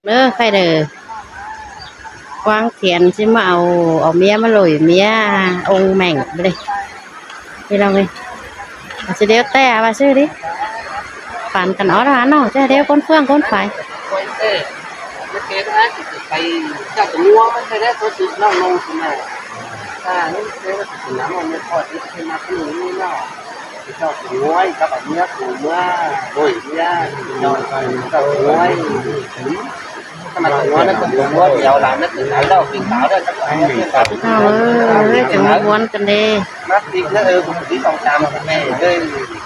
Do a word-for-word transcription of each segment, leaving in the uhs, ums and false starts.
ꞌNớ, khay đaư ꞌquáng thiến ꞌchí ꞌmá au, au ꞌmía ꞌmá ꞌlội ꞌmía ống mẻng ꞌlới. ꞌPi ꞌnọng ơi, ꞌchí ꞌlẹo ꞌtẹ ꞌva ꞌsứ đi. Phản căn ók hả ꞌnọ, ꞌchí ꞌlẹo ꞌcốn ꞌphướng ꞌcốn phải. ꞌNọng ơi, chắng ꞌhuốn căn đê.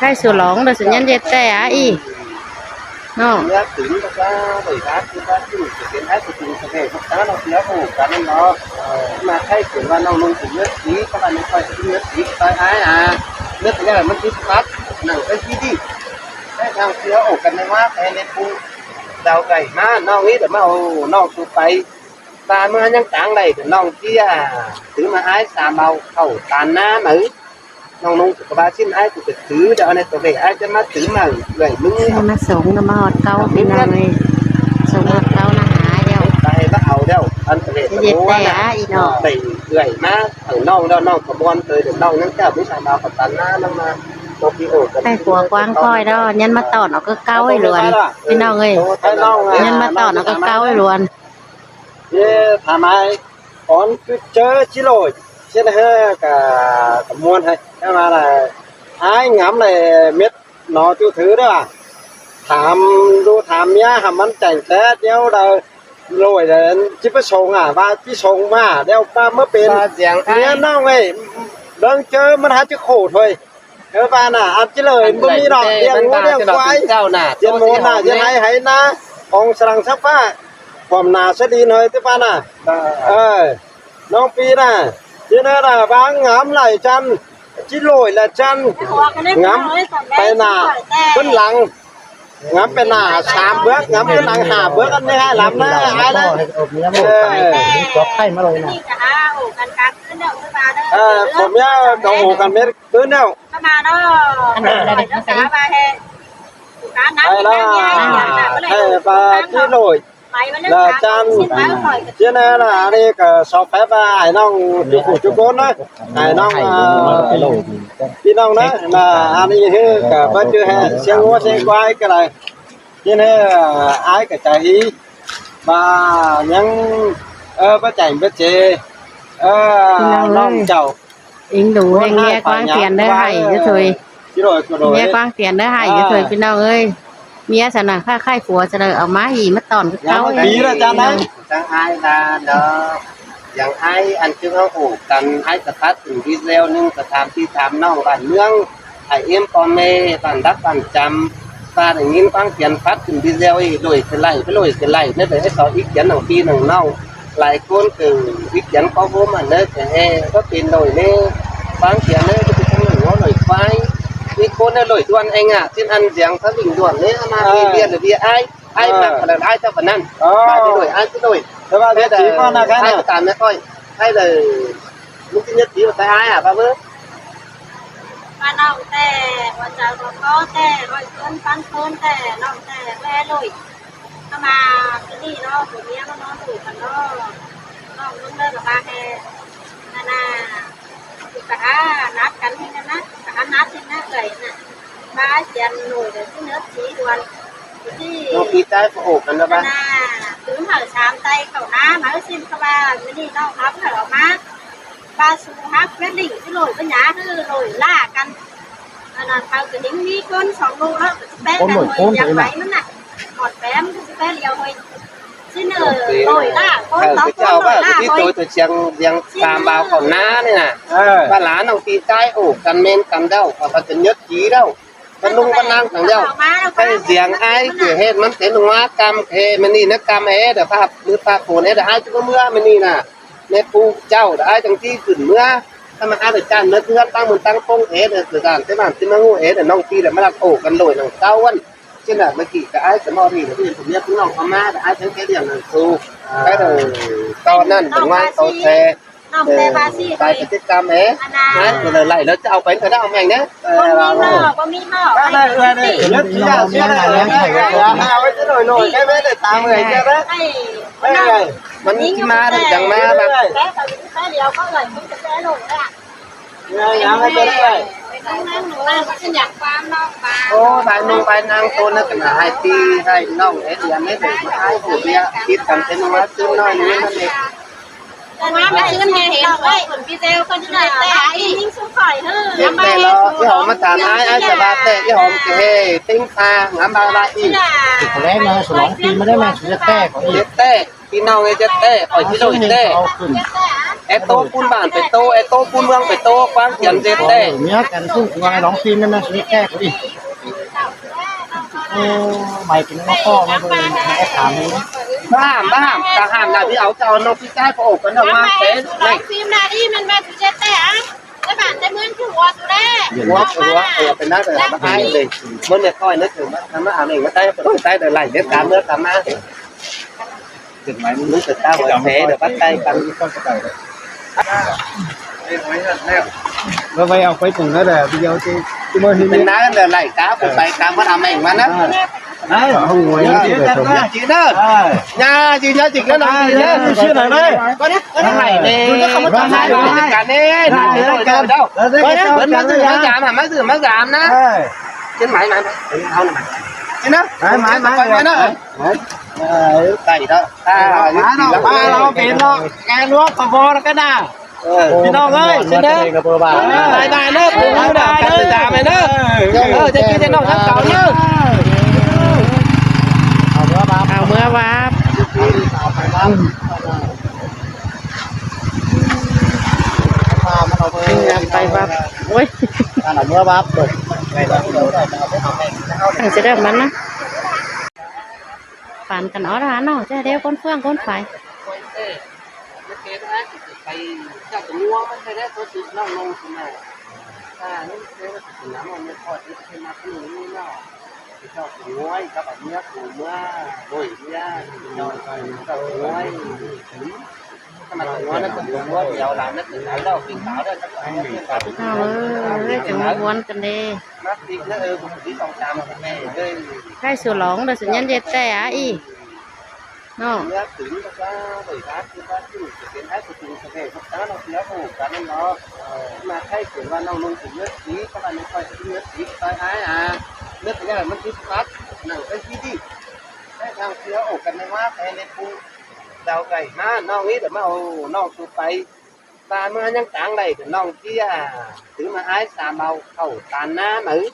Khay su lỏng đaư su nhẳn ꞌdệt ꞌtẹ a ꞌi. ꞌNọ. Đau gảy ꞌmá ꞌnọng ꞌnị đảy ꞌmá au ꞌnọng su pay. ꞌVa ꞌmưa ꞌnhắng táng đảy ꞌnọng ꞌchí a, tứ ꞌmá ái sam au khảu ꞌTan ꞌná máư. ꞌNọng ꞌnung ꞌcọ ꞌva ꞌsịn ái ꞌcọ ꞌcứ đaư ꞌnị ꞌtố ꞌvạy ái ꞌchí ꞌmá tứ ꞌmá ꞌlới ꞌmứng. ꞌMá sống ꞌnọ ꞌmá ꞌhọt ꞌcáu ꞌpi ꞌnọng ơi. Sống ꞌhọt ꞌcáu ꞌnọ hả ꞌlẹo. Đảy ꞌva au ꞌlẹo ăn ꞌtố ꞌvạy ꞌtố ꞌva ꞌnọ. Đảy ꞌlới ꞌmá. Ở ꞌnọng ꞌlẹo ꞌnọng ꞌcọ ꞌmuôn ꞌtới đảy ꞌnọng ꞌnhắng ꞌchí ꞌmí sam au khảu ꞌTan ꞌná ꞌnặn ꞌmá. Khay khua ꞌquáng ꞌkhọi ꞌnọ, nhẳn ꞌmá tỏn au ꞌcọ ꞌcáu ꞌlới ꞌluôn. ꞌPi ꞌnọng ơi. Nhẳn ꞌmá tỏn au ꞌcọ ꞌcáu ꞌlới ꞌluôn. ꞌThả mai ón ꞌchớ ꞌchí ꞌlội, ꞌchí ꞌnớ ꞌcọ ꞌmuôn ꞌhại. ꞌThả mai ái ngắm ꞌlới mết ꞌnọ ꞌchu thứ đaư. Tham ꞌdu tham ꞌmía hảư ꞌmắn chẻng ké ꞌnéo đaư ꞌlội đaư ꞌchí ꞌpá sống a, ꞌva ꞌchí sống ꞌmá ꞌnéo ꞌmá ꞌmá pên ꞌmía ꞌnọng ơi. ꞌLớng ꞌchớ ꞌmắn hák ꞌchí khổ thôi. Ơ, ꞌva ꞌnạ, ăn ꞌchí ꞌlới ꞌmá ꞌmí ꞌnọ, ꞌliệng ꞌngúa ꞌliệng ꞌquái, ꞌdiến môn ꞌnạ, ꞌdiến háy háy ꞌná, ong srăng sắc ꞌphạ, khỏm ꞌnạ sá đin hơi ꞌtứ ꞌva ꞌnạ. Ơ, ꞌnọng ꞌpi ꞌnạ, ꞌchí ꞌnớ ꞌva ngắm lai chăn, ꞌchí ꞌlội lai chăn, ngắm pay ꞌnạ, ꞌcứn lăng, ngắm pay ꞌnạ sam bớc, ngắm ꞌcứn lăng ha bớc, ăn ꞌnị ꞌhại lắm ꞌnớ, ái ꞌnớ. Ơ. Ơ, khỏm ꞌmía ꞌcọ ổ căn mết ꞌcứn ꞌnẹo. Ăn ꞌnị ꞌva ꞌchí ꞌlội. Lai chăn. ꞌChí ꞌnớ ꞌnạ, ăn ꞌnị ꞌcọ so phép ꞌva ải ꞌnọng ꞌchu phủ ꞌchu ꞌcốn ꞌnớ. Ải ꞌnọng, ơ, ꞌpi ꞌnọng ꞌnớ, ꞌnạ, ăn ꞌnị ꞌhứ ꞌcọ báu ꞌchư ꞌhại siêng ꞌngúa siêng ꞌquái ꞌcọ lai. ꞌChí ꞌnớ, ơ, ải ꞌcọ chả hí. ꞌVa ꞌnhắng, ơ, báu chả báu chế. Ơ, ꞌnọng chảu. Ính đủ ꞌhêng ꞌmía ꞌquáng thiến đaư hảy ꞌchớ thôi. ꞌMía ꞌquáng thiến đaư hảy ꞌchớ thôi ꞌpi ꞌnọng ơi. ꞌMía săn ꞌnạ, khay, khay phua săn ꞌnạ, au ꞌmá hỉ ꞌmá tỏn ꞌcọ ꞌcáu ꞌlới. Chắng ái ꞌva đaư, chắng ái ăn ꞌchư ꞌháu ổ căn, ái ꞌcọ phát ꞌcựng video ꞌnưng ꞌcọ tham ꞌpi tham ꞌnọng bản ꞌmướng, ải ꞌếm ꞌpo ꞌme bản đắc bản chăm. ꞌVa đảy ꞌnghín ꞌquáng thiến phát ꞌcựng video ꞌnị, ꞌlội ꞌcọ đảy, báu ꞌlội ꞌcọ đảy, ꞌnớ đảy ꞌhứ so ý kiến ꞌnọng ꞌpi ꞌnọng ꞌnọng. Lai ꞌcốn ꞌcọ ý kiến ꞌcó ꞌhốm ăn ꞌnớ ꞌcọ ꞌhế, báu pên ꞌlội ꞌnớ. ꞌQuáng thiến ꞌnớ ꞌcọ ꞌpứng ꞌnọng ꞌlội ꞌquái. ꞌMí ꞌcốn ꞌnớ ꞌlội ꞌluôn ꞌhêng ꞌnạ, ꞌsịn ăn ꞌdiếng ꞌphá ꞌlịnh ꞌluôn ꞌnớ, ꞌmá ꞌviạk ꞌviạk ꞌviạk ái, ái ꞌmặc ꞌcọ lỏ ái ꞌchọ ꞌva ꞌnặn. Ái ꞌchí ꞌlội, ái ꞌchí ꞌlội. Ái ꞌcọ tan ꞌnớ ꞌcoi. Ái đaư, ꞌmắn ꞌchí nhất trí ꞌva ái ải ꞌva báu. ꞌVa ꞌnọng ꞌtẹ, ꞌva chảu ꞌcọ ꞌcó ꞌtẹ, ꞌhọi ꞌcốn ꞌphắn ꞌcốn ꞌtẹ, ꞌnọng ꞌtẹ, ꞌvẹ ꞌlội. ꞌCọ ꞌmá ꞌcọ đi ꞌnớ, phủ ꞌmía ꞌmá ꞌnón ꞌlụk căn ꞌnớ. ꞌNọng ꞌlống đaư ꞌcọ ꞌva ꞌhế. ꞌNặn ꞌnạ, ꞌcọ hả nát căn ꞌhêng ꞌnặn ꞌnạ, ꞌcọ hả nát ꞌhêng ꞌnạ ꞌlới ꞌnạ. ꞌVa ái chén ꞌlội đaư ꞌchí nhất trí ꞌluôn. ꞌCọ ꞌchí ꞌnọng ꞌpi ꞌchái ꞌcọ ổ căn ꞌnớ ꞌva. ꞌNặn ꞌnạ, tứm hảư sam tay khảu ꞌnạ, ꞌmá ꞌsịn ꞌcọ ꞌva, ꞌmá ꞌnị ꞌnọng hắp hảư ꞌmá. ꞌVa su hắp phét ꞌlịnh ꞌchí ꞌlội báu nhá ꞌhứ ꞌlội ꞌlạ căn. ꞌNặn ꞌnạ, ꞌkhạy ꞌcọ ꞌhính ꞌmí ꞌcốn song ꞌlụk ꞌnớ, ꞌcọ ꞌchí phét căn ꞌhới ꞌdiếng ꞌvạy ꞌmắn ꞌnạ. ꞌMọt phém ꞌcọ ꞌchí phét ꞌlẹo ꞌhới. ꞌChí ꞌnớ ꞌlội ꞌlạ, ꞌcốn tó ꞌcốn ꞌlội ꞌlạ ꞌhới. ꞌChí ꞌtoi ꞌchưa ꞌchương ꞌdiếng sam au khảu ꞌnạ ꞌnị ꞌnạ. ꞌVa ꞌlạ ꞌnọng ꞌpi ꞌchái ổ căn ꞌmen căn ꞌlẹo, ꞌcọ ꞌva ꞌcọ nhất trí ꞌlẹo. ꞌVa ꞌnung ꞌva ꞌnăng căn ꞌlẹo. ꞌKhạy ꞌdiếng ái ꞌcọ ꞌhế ꞌmắn té ꞌnung ꞌmá ꞌcắm ꞌhế ꞌmắn ꞌnị ꞌnớ ꞌcắm ꞌhế đảy ꞌphạ ꞌmứ ꞌphạ phôn ꞌhế đảy ái ꞌchí ꞌmưa ꞌmắn ꞌnị ꞌnạ. ꞌMá ꞌpú ꞌchạu đảy ái chắng ꞌchí khửn ꞌmưa. ꞌTá ꞌmá ái đảy ꞌchặn ꞌnớ ꞌtứ ꞌhướn ꞌtáng ꞌmun ꞌtáng ꞌpông ꞌhế đảy ꞌcọ dản té bản ꞌchí ꞌmá ꞌhụ ꞌhế đảy ꞌnọng ꞌpi đảy ꞌmá đảy ổ căn ꞌlội nẳng ꞌcáu ꞌvắn. ꞌChí ꞌnạ ꞌmá ꞌkị ꞌcọ ái ꞌcọ ꞌmá ꞌnị đảy ꞌpứng ꞌmía ꞌpứng ꞌnọng ꞌcọ ꞌmá đảy ái chắng ké đi nẳng su. ꞌCọ đảy ꞌtoi ꞌnặn đảy ꞌnguang ꞌtoi ꞌtẹ. Tóm tê ba sí. Tài cái tiết cam ấy. Đấy, rồi lại nó cho ông bánh cái đó ông anh đấy. Có mi mò, có mi mò. Cái này là này, nhất trí là sẽ này, là này, là là là cái đổi nổi cái bé này tám mươi kia đấy. Đây, này, này. Mình chỉ mà được chẳng mà mà. Bé tao cũng phải liều có lời cũng sẽ nổi đấy ạ. Này, nhà cái đấy này. Ô, bài nông bài năng tôi nó cần hai tí, hai nông ấy thì ăn hết rồi, hai hộp bia, ít cần thêm nó xương nói nữa nó mệt. Dép tê lo, cái hòm mà thả ai, ai sẽ ba tê, cái hòm cái hề, tính pha, ngắm ba ba đi. Thì có lẽ nó sẽ lóng phim mới đấy mà, sẽ tê có gì. Dép tê, tí nào nghe dép tê, khỏi tí lỗi tê. Ê tô phun bản phải tô, ê tô phun mương phải tô, quang kiểm dép tê. Nhớ cần phun của ai lóng phim nên nó sẽ tê có gì. Ô, mày cũng nó kho nó rồi, nó thả nó. Bác Hàm, bác Hàm, bác Hàm là đi áo cho nó cái cái có ổ cái nó mang tết này. Phim là đi mình mà chủ dép tê á. Các bạn tê mướn chú hùa chú đê. Hùa, hùa, hùa, phải nói là bác ai đi. Mướn này coi nó thử bác, nó áo này nó tay, nó tay đời lành, nó cá mưa cá má. Được máy, lúc người ta gọi thế, được bắt tay, cắn. Nó vay học quay cùng nó là video chứ. Chứ mà hình Mình như nói là lạy cá, của tay cá, bắt áo mèn mà nó. Đấy, không ngồi Ờ, như thế được. Chị đó. Ờ. Nha, chị nhớ chị cái lòng chị nhớ. Ờ, xưa nào đấy. Con nhé, con nhé. Thằng này nè. Tôi nhớ không có thằng này, Ờ, hai đứa cả nè. Ờ, Rồi, ờ, rồi, đâu. Ờ, Con nhé, ờ, vẫn ờ, mới giữ, ờ, mới giảm hả, mới giữ, mới giảm ná. Ờ. Trên máy, máy, máy. Không, máy. Trên đó. Máy, máy, máy, Máy, máy, máy. Máy. Ờ, cái đó. À, Má nó, má nó, cái nó, cái nó, cái nó, cái nào. Ờ. Chị Nông ơi, xin đấy. Bye bye nữa, bye bye nữa, bye bye nữa. Ờ, chị, chị Nông sắp cáu nữa. Hảo mưa bắp. Hảo mưa bắp. Hảo mưa bắp. Ôi. Hảo mưa bắp. Thằng sẽ đẹp mắn á. Phản cản ót hả nó, chứ đeo con Phương, con phải. Nó kêu nó ác thì phải cho tụi mua mất cái đấy, có tụi nó nông tụi này. À, nó kêu nó tụi nó mà nó coi tụi cái mặt nó như nó. Thì cho tụi mua, các bạn mua, tụi mua, đổi nha, cho, cho tụi mua. Các bạn tụi mua nó cũng tụi mua, nhiều là nó tụi nó đâu, khuyến cáo đó, các bạn mua khuyến cáo. Ờ, cái chúng muốn cần đi. Mắc đi, nó, ừ, cũng đi phòng khám, cái này, đây. Cái sổ lỏng đó, sổ nhân dân tệ á, ý. Nó. Nhớ tính các bác, bởi bác, các bác, chứ mình phải tiến hành của mình, phải để các bác nó phía phủ cả năm đó. Mà thay chuyển vào nông nông thì nhất trí, các bạn mới coi cái nhất trí, coi ai à. Nhất trí là mất cái phát, nặng cái gì đi. Cái thằng kia ổ cắn nó hóa, cái này cũng đào gầy má, nó nghĩ là má ổ, nó sụp tay. Ba mươi nhăng táng đảy của nòng kia à, thứ mà ai xa mau khẩu tàn ná mà ứ.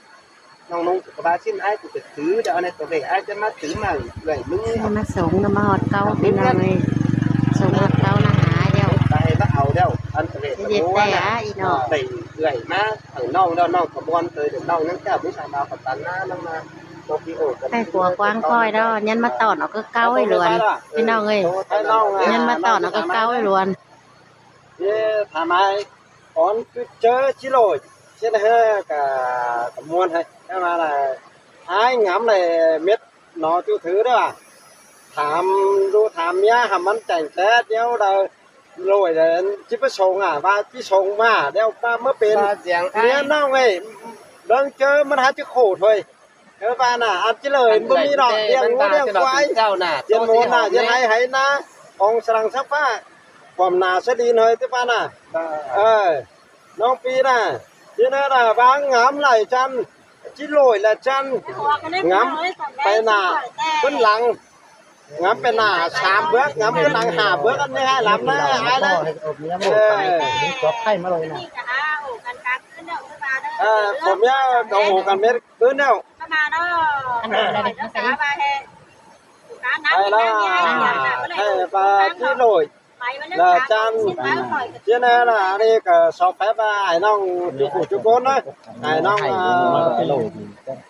Nòng nông của ba xin ai của cái thứ đó này, có vẻ ai chân mắt thứ mà gầy lưng. Nó mà sống, nó mà hót câu, Nó cái nòng này. Sống hót câu nó hả, đeo. Ba hay bắt hầu đeo, ăn cái Cái gì tè á, ý nó. Đảy gầy má, ở nòng đó, nòng có bon tới được nòng nhăng kia, mới xa mau khẩu tàn ná, nó mà, nó kia ổ cắn Cái của quang coi đó, nhân mà tỏ nó cứ câu ấy luôn. Cái nòng ấy. Nhân mà tỏ nó cứ câu ấy luôn. Thế thả mai, con cứ chớ chí lội, chứ là hơi cả, cả muôn hay. Thế mà là ai ngắm này mết nó chú thứ đó à. Thảm, đu thảm nhá, hàm mắn chảnh tết, đéo đờ lội là chí bớt sống à, và chí sống mà, đéo ba mớ pên. Ba giếng Thái. Nhá nó vậy, đớng chớ mắn há chứ khổ thôi. Ơ, ba nả, ăn chứ lời, ăn bố mi đỏ, đen ngũ đen quái. Tiên môn nả, tiên hay hay nả, ông sẵn sắp phá. Quảng nả sẽ đi hơi, tức ba nả. Ờ, nông phi nả. Chứ nó là ba ngắm lại chăn, chứ lội là chăn. Ngắm, tay nả, vẫn lắng. Ngắm pên nả, sám bước, ngắm pên nẳng hả bước, ăn như hai lắm nả, ai nả. Ờ. Ờ, của mía, cầu hồ cần mết cứ nẻo. Ăn vào đây, ăn vào đây. Hay là, hay là bà chỉ lội là chăn. Chứ này là đi cả sáu phép, à, ai nông, chú phủ, chú cốn đấy. Ai nông, à,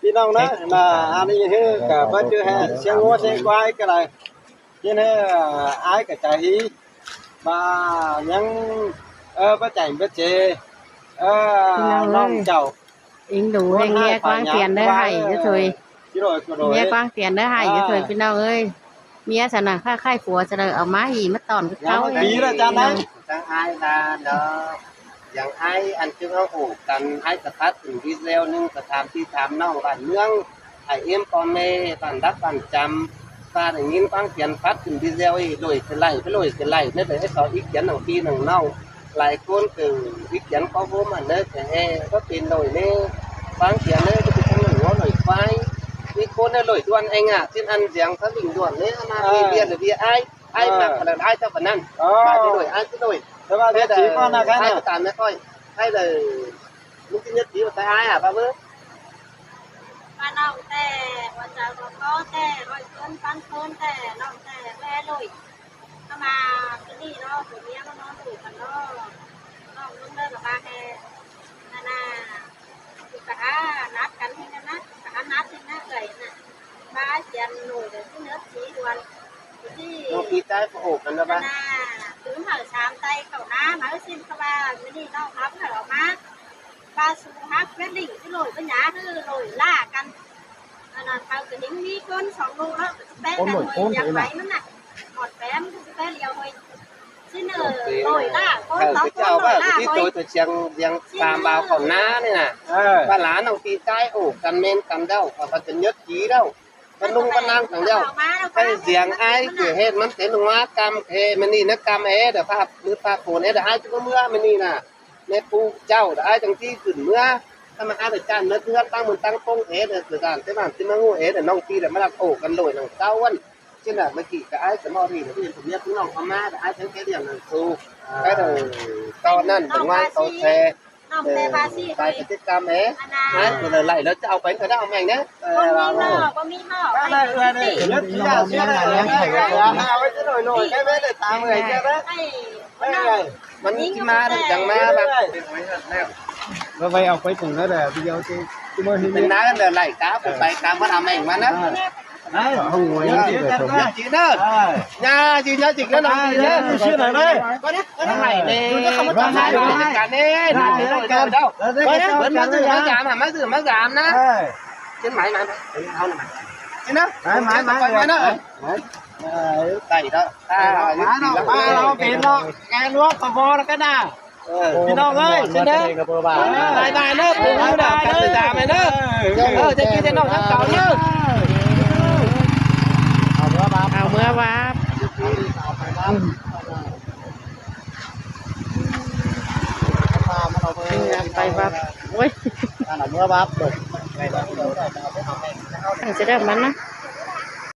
đi nông đấy, mà ăn đi hư cả bớt chứ hè, siêng ngó, siêng quái cái này. Chứ này, à, ai cả chả hí. Mà nhắn, ơ, bớt chảnh, bớt chế. Ơ, nông chậu. Ính đủ hên nghe quang tiền đỡ hảy chứ thôi. Nghe quang tiền đỡ hảy chứ thôi, phi nông ơi. ꞌMía ꞌsán ꞌnặn, ꞌkhá ꞌkhạy phua ꞌsán ꞌnặn, au ꞌmá ꞌhí ꞌmá tỏn ꞌcứn ꞌháu. Bí ꞌnớ ꞌchá ꞌnớ. Tắng ai ꞌva ꞌnớ, ꞌdặng ai ăn ꞌchư ꞌháu ổ căn, ai ꞌcọ phát ꞌcứn video ꞌnưng, ꞌcọ tham ꞌpi tham ꞌnọng bản ꞌmướng, ai ꞌếm ꞌpo ꞌme bản đắc bản chăm, ꞌva đảy ꞌnghín ꞌquáng khiên phát ꞌcứn video ꞌnị, ꞌlội ꞌcọ đảy, ꞌpá ꞌlội ꞌcọ đảy, ꞌnớ đảy hák so ý kiến ꞌnọng ꞌpi ꞌnọng ꞌnọng. Lai ꞌcốn ꞌcọ ý kiến ꞌcọ ꞌhôm ăn ꞌnớ ꞌcọ ꞌhê, ꞌcọ pên ꞌlội ꞌnớ, ꞌquáng khiên ꞌnớ, ꞌcọ pên ꞌchắng ꞌnặn ꞌngúa ꞌlội ꞌquái. ꞌMí ꞌcốn ꞌnớ ꞌlội ꞌđuôn ꞌnị ꞌngá, ꞌsịn ăn ꞌdiếng ꞌtá ꞌlịnh ꞌđuôn ꞌnớ, ꞌmá ꞌviạk ꞌviạk ai. Ai ꞌmặc ꞌcọ đảy ai ꞌchọ ꞌva ꞌnặn. Ơ. Mai ꞌcọ ꞌlội, ai ꞌcọ ꞌlội. Thế mà nhất trí con là cái ai nào? ꞌCọ tán ꞌnớ ꞌcọ. Ai đảy, ꞌmứng ꞌcọ nhất trí ꞌva ꞌtẹ ai hả, ꞌva ꞌmứ? ꞌVa ꞌnọng ꞌtẹ, ꞌva chaư ꞌcọ ꞌtẹ, ꞌhọi ꞌcốn ꞌphắn ꞌcốn ꞌtẹ, ꞌnọng ꞌtẹ, ꞌvẹ ꞌlội. ꞌCọ ꞌmá ꞌcọ ꞌnị ꞌnớ, ꞌcọ ꞌmía ꞌcọ ꞌnón ꞌlội căn ꞌnớ. ꞌNọng ꞌlống đaư ꞌcọ ꞌva ꞌtẹ, ꞌnặn ꞌná. ꞌCọ hả nát căn ꞌhịn ꞌnặn ꞌnớ, ꞌcọ hả nát ꞌhịn ꞌnớ ꞌcọ ꞌnớ. ꞌVa ai khiên ꞌlội đảy ꞌcọ nhất trí ꞌđuôn. ꞌCọ ꞌnị ꞌnọng ꞌpi ꞌchái ꞌcọ ổ căn ꞌnớ ꞌva. ꞌNặn ꞌná, tứm hảư sam ꞌtẹ ꞌcọ ꞌnớ, ꞌmá ꞌhứ ꞌsịn ꞌcọ ꞌva, ꞌmá ꞌnị ꞌnọng hắp hảư ꞌmá. ꞌVa su hắp ꞌviạk ꞌlịnh ꞌchư ꞌlội ꞌcọ ꞌnhá ꞌhứ ꞌlội ꞌlạ căn. ꞌNặn ꞌná, hảư ꞌcọ ꞌnhính ꞌmí ꞌcốn song ꞌlụk ꞌnớ, ꞌcọ ꞌchí ꞌpé căn ꞌhôi ꞌcốn ꞌviạk ꞌnặn. Mỏi ꞌpém ꞌcọ ꞌchí ꞌpé ꞌliêu ꞌhôi. ꞌCọ ꞌnị ꞌlội ꞌlạ, ꞌcốn hảư tó ꞌcọ ꞌcốn ꞌcháo ꞌlội ꞌva ꞌlạ ꞌcọ ꞌchí ꞌhôi. Tói ꞌtoi ꞌchư siêng ꞌviạk tam bao khảu ꞌná ꞌnị ꞌná. Ơ. ꞌVa ꞌlá ꞌnọng ꞌpi ꞌchái ổ căn ꞌmen căn ꞌlẹo, ꞌcọ ꞌva ꞌcọ nhất trí ꞌlẹo. ꞌCọ ꞌnung ꞌcọ ꞌnăng căn ꞌlẹo. Hảư ꞌdiếng ai ꞌcọ ꞌhết ꞌmắn té ꞌnung ꞌmá ꞌcắm ꞌhế ꞌmá ꞌnị ꞌnớ ꞌcắm ꞌhế đảy ꞌphạ ꞌmứ ꞌphạ phôn ꞌhế đảy ai ꞌchư ꞌmưa ꞌmá ꞌnị ꞌná. ꞌMá pu ꞌchạu đảy ai chắng ꞌchí khửn ꞌmưa. ꞌTan ꞌmá ai đảy ꞌchăn ꞌmá ꞌtưa ꞌtáng mưn ꞌtáng ꞌpông ꞌhế đảy ꞌcọ dản té bản ꞌtí ꞌmá ꞌngụ ꞌhế đảy ꞌnọng ꞌpi đảy ꞌmá đảy ổ căn ꞌlội ꞌnặn ꞌtáo ꞌvắn. ꞌChớ ꞌnặn ꞌmá ꞌkị ꞌcọ ai ꞌcọ ꞌmọ ꞌnị đảy ꞌpứng ꞌnọng ꞌcọ ꞌmá đảy ai chắng ké đi ꞌnặn su. Cái đảy ꞌto ꞌnặn đảy ngoan ꞌto xe. Đảy ꞌcọ ꞌchí ꞌcắm ꞌhế. Ai ꞌcọ đảy đảy ꞌlẹo ꞌchớ au pên ꞌcọ đảy au ꞌmeng ꞌnớ. Ơ, ꞌva ꞌnớ. ꞋCọ ꞌnị ꞌnớ, ꞌcọ ꞌnị ꞌnớ. Cái này ưa này. Nhất trí là xe này, cái này là hai, cái nồi nồi, cái bếp này tám người kia đấy. Cái này. ꞌMắn ꞌchí ꞌmá đảy chắng ꞌmá ꞌva. Ơ, ꞌvạy au pên ꞌcọ ꞌnớ đảy video chứ. Chứ ꞌmá ꞌhứ pên ꞌnớ đảy ꞌcọ pên pay ꞌcọ ꞌmắn au ꞌmeng ꞌmắn ꞌnớ. Đấy. Không ngồi. Nhất trí ꞌnớ. Ơ. Nha, ꞌchí ꞌnhá ꞌchí ꞌnớ ꞌnọng ꞌchí ꞌnớ. Ờ, ꞌchí ꞌnớ. Cái này này. Cái này. Cái này. Bớt ꞌmá dử ꞌmá dám hả, ꞌmá dử ꞌmá dám ꞌnớ. Ờ. Trên máy mà. Ao nè mà. Trên đó. Máy, máy, máy, máy. Máy. Ờ, đảy đó. À, má nó, má nó, pên nó. Cái luốc có vo nó cái nào. Ờ. ꞌPi ꞌnọng ơi, trên đó. Bye bye ꞌnớ, bye bye ꞌnớ, bye bye ꞌnớ. Ờ, trên kia trên đó, nhắc cháu ꞌnớ. Au ꞌmưa báp. Pay báp. Ôi. Ăn ꞌmưa báp. Ăn sẽ đẹp lắm á.